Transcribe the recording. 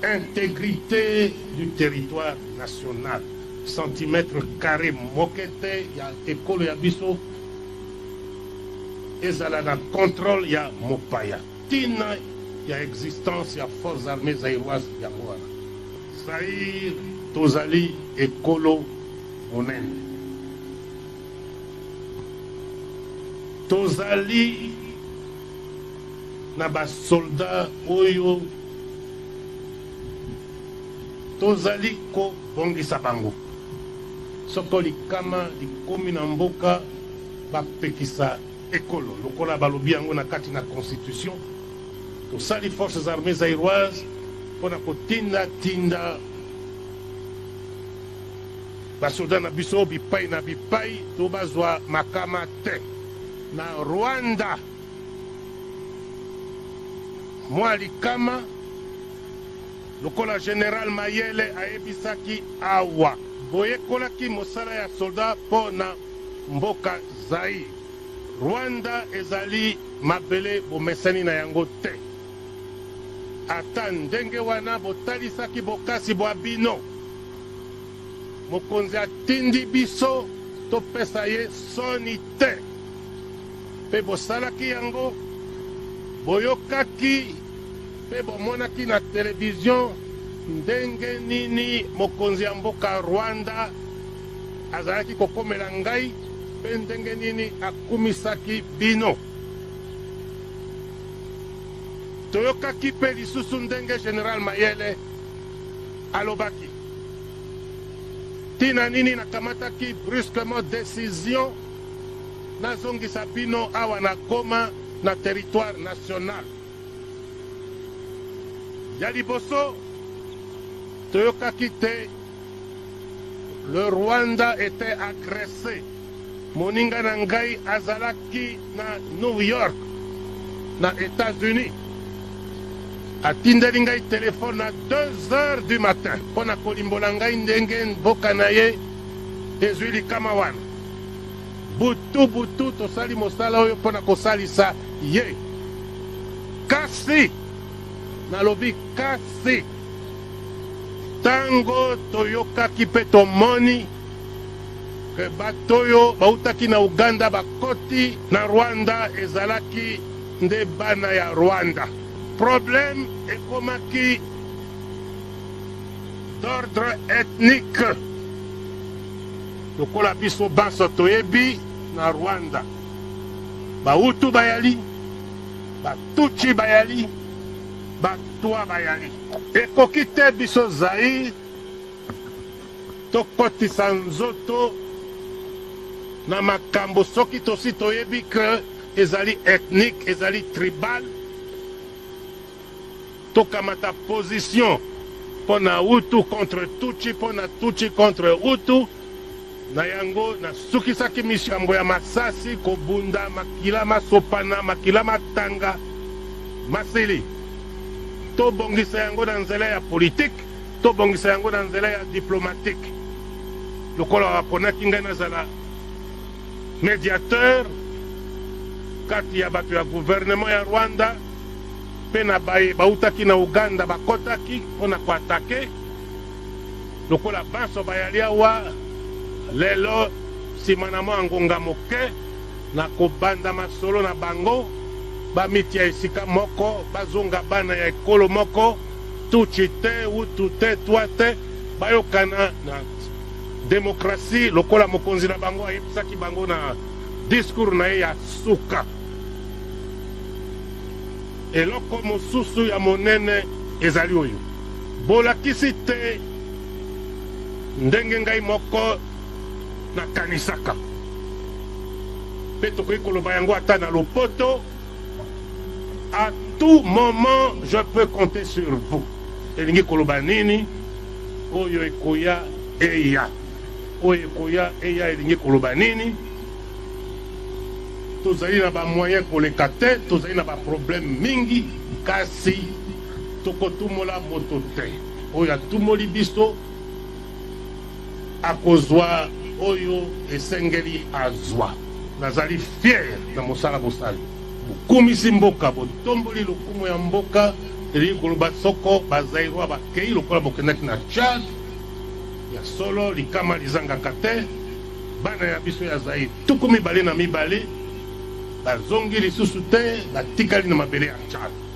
Integrite du territoire national, centimètre carre moke te ya ekolo ya biso ezala na controle ya mopaya. Tina ya existence ya Forces armees zairoises yango wana. Zaïre tozali ekolo monene. Tozali na ba soldats oyo tozali kobongisa bango. Soko likama likomi na mboka, bapekisa ekolo lokola balobi yango na kati na constitution. Tosali Forces armees zairoises mpo na kotinda tinda basoda na biso bipai na bipai to bazwa makama te. Na Rwanda, mwa likama lokola General Mayele ayebisaki awa. Boyekolaki mosala ya soldat mpo na mboka Zaïre. Rwanda ezali mabele bomesani na yango te. Ata ndenge wana botalisaki bokasi bwa bino. Mokonzi atindi biso topesa ye soni te. Mpe bosalaki yango, boyokaki mpe bomonaki na televizio ndenge nini mokonzi ya mboka Rwanda azalaki kokomela ngai mpe ndenge nini akumisaki bino. Toyokaki mpe lisusu ndenge General Mayele alobaki. Ntina nini nakamataki brusquement decision nazongisa bino awa na Goma na territoire national? Ya liboso, toyokaki te le Rwanda etait agresse. Moninga na ngai azalaki na New York, na Etats-Unis. Atindeli ngai telefone na 2 heures du matin mpo na kolimbola ngai ndenge mboka na ye ezwi likama wana. Butu butu tosali mosala oyo mpo na kosalisa ye. Kasi, nalobi kasi, ntango toyokaki mpe tomoni que bato oyo bautaki na Ouganda bakoti na Rwanda ezalaki nde bana ya Rwanda. Problème ekomaki d'ordre ethnique. Lokola biso banso toyebi, na Rwanda ba Hutu bayali, ba Tutsi bayali, ba Twa bayali. Ekoki te biso Zaïre Tokotisa nzoto na makambo soki tosi toyebi que ezali ethnique, ezali tribal. Tokamata position mpo na Hutu contre Tutshi, mpo na Tutshi contre Hutu. Na yango nasukisaki misambo ya masasi, kobunda, makila masopana, makila matanga, masili. Tobongisa yango na nzela ya politique. Tobongisa yango na nzela ya diplomatique. Lokola baponaki ngai nazala mediateur kati ya bato ya gouvernement ya Rwanda mpe na baye bautaki na Ouganda bakotaki mpo na ko attaquer, lokola banso bayali awa lelo, nsima na mwa ngonga moke, nakobanda masolo na bango, bamitia esika moko, bazonga bana ya ekolo moko. Tutshi te, Hutu te, Twa te, bayokana na democratie lokola mokonzi na bango ayebisaki bango na discours na ye ya suka. Eloko mosusu ya monene ezali oyo bolakisi te ndenge ngai moko nakanisaka, mpe tokoki koloba yango ata na lopoto. À tout moment je peux compter sur vous elingi koloba nini? Oyo ekoya eya, oyo ekoya eya elingi koloba nini? Tozali na ba moyens koleka te, tozali na ba problèmes mingi, kasi tokotumola moto te. Oyo atumoli biso akozwa oyo esengeli azwa. Nazali fier na mosala bosali. Bokumisi mboka, botomboli lokumu ya mboka. Elingi koloba soko ba Zaïrois bakei lokola bokendaki na Tchad, ya solo likama lizangaka te, bana ya biso ya Zaïre 22 bazongi lisusu te, batikali na mabele ya Tchad.